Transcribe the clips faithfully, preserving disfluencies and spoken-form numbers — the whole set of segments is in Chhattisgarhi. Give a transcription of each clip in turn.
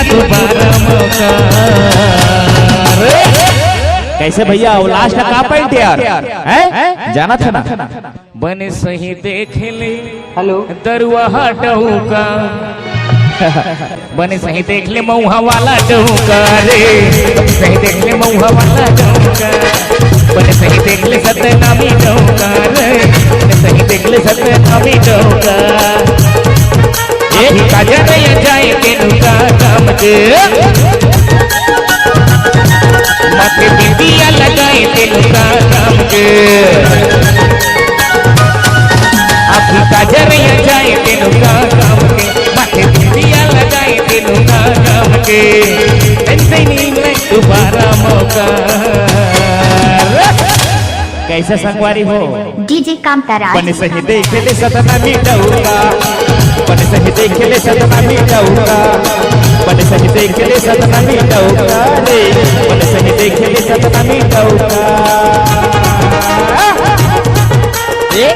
दोबारा मौका। कैसे भैया, वो लास्ट का पॉइंट यार, हैं? जाना था ना। बने सही देख ले। हेलो। दरुआ डहुका। बने सही देख ले मऊहा वाला डहुका रे। बने सही देख ले मऊहा वाला डहुका। बने सही देख ले सतनामी डहुका रे। बने सही देख ले सतनामी डहुका। ए काजर या जाए तेनु का काम के। मत बिंदिया लगाए तेनु का काम के। आखी काजर या जाए तेनु का काम के। मत बिंदिया लगाए तेनु का काम के। ऐसे नहीं मिले दोबारा मौका। कैसे संगवारी हो? डीजे कामताराज। बने सही देख ले सतना मिटौका। बने सही देख ले सतना मिटौका। बने सही देख ले सतना मिटौका रे। बने सही देख ले सतना मिटौका। ए?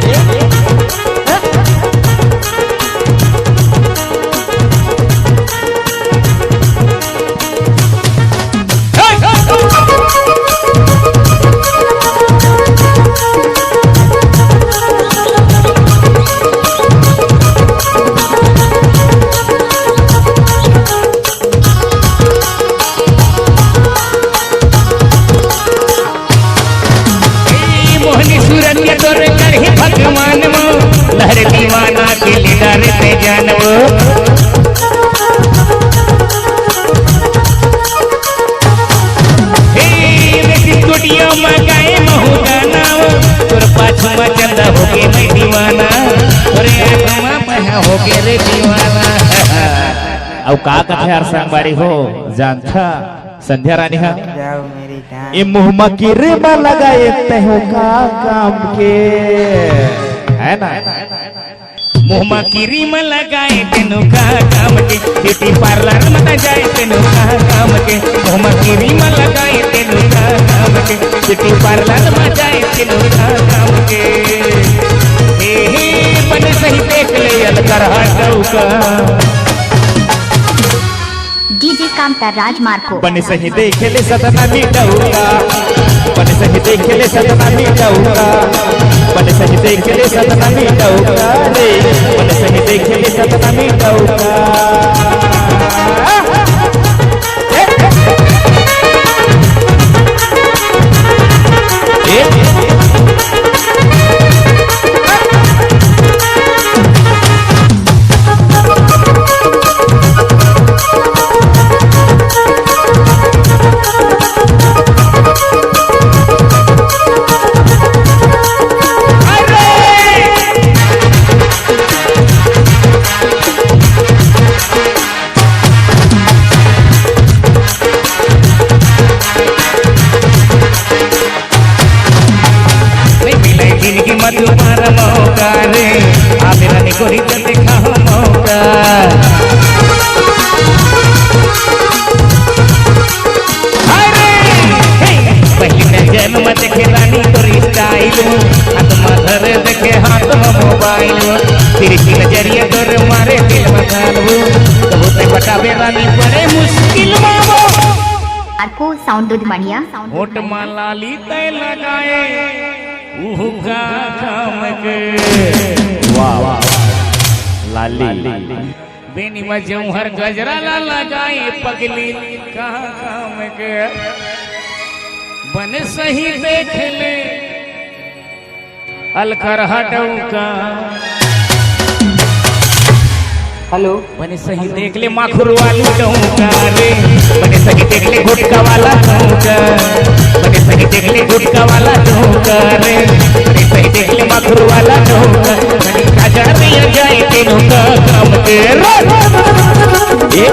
ए मोहनी सूरत के तोरे करही भगवान वो, लहर दीवाना के लीडर ते जान वो। हे बेटी स्टूडियो में गाए महू गाना वो, तोर पाछू में चंदा होके मैं दीवाना, तोरे आँख में मैं होके रे दीवाना। अउ का कथे हर संगवारी हो, जानथा संध्या रानी हा? जाओ मेरी जान। ए मुँह म किरमा लगाए तेहो का काम के, है ना? मुँह म किरमा लगाए तेनु का काम के, ब्यूटी पार्लर म जाए तेनु का काम के, मुँह म किरमा लगाए तेनु का काम के, ब्यूटी पार्लर म जाए तेनु का काम के। हे, हे, बने सही देख ले अलकर हटौका। डीजे कामता राजमार्को। बने सही देख ले सतना मिटौका। बने सही देख ले सतना मिटौका। बने सही देख ले सतना मिटौका रे। बने सही देख ले सतना मिटौका। नहीं मिले जिंदगी में दोबारा मौका रे, आ मेरा निकोरी तो देखा हो मौका। अरे, हे, पहली नजर में देखे रानी तोरी style, हाथ में धरे देखे हाथ में mobile, फिर की नजरिया तोरे मारे दिल में गालू, कबूतर पटावे रानी बड़े मुश्किल में वो। आरको साउंड दुधमनिया। होठ मा लाली तय लगाए, उहू का काम के। वाह, वाह। लाली। बेनी मा जौहर गजरा ला लगाए, पगली का काम के। बने सही देख ले। अलकर हटौका। हेलो। बने सही देख ले माखुर वाली डौका रे, बने सही देख ले गुटका वाला डौका, बने सही देख ले गुटका वाला डौका रे, बने सही देख ले माखुर वाला डौका, बने काजर में आ जाए तेनों का काम तेरा। ए?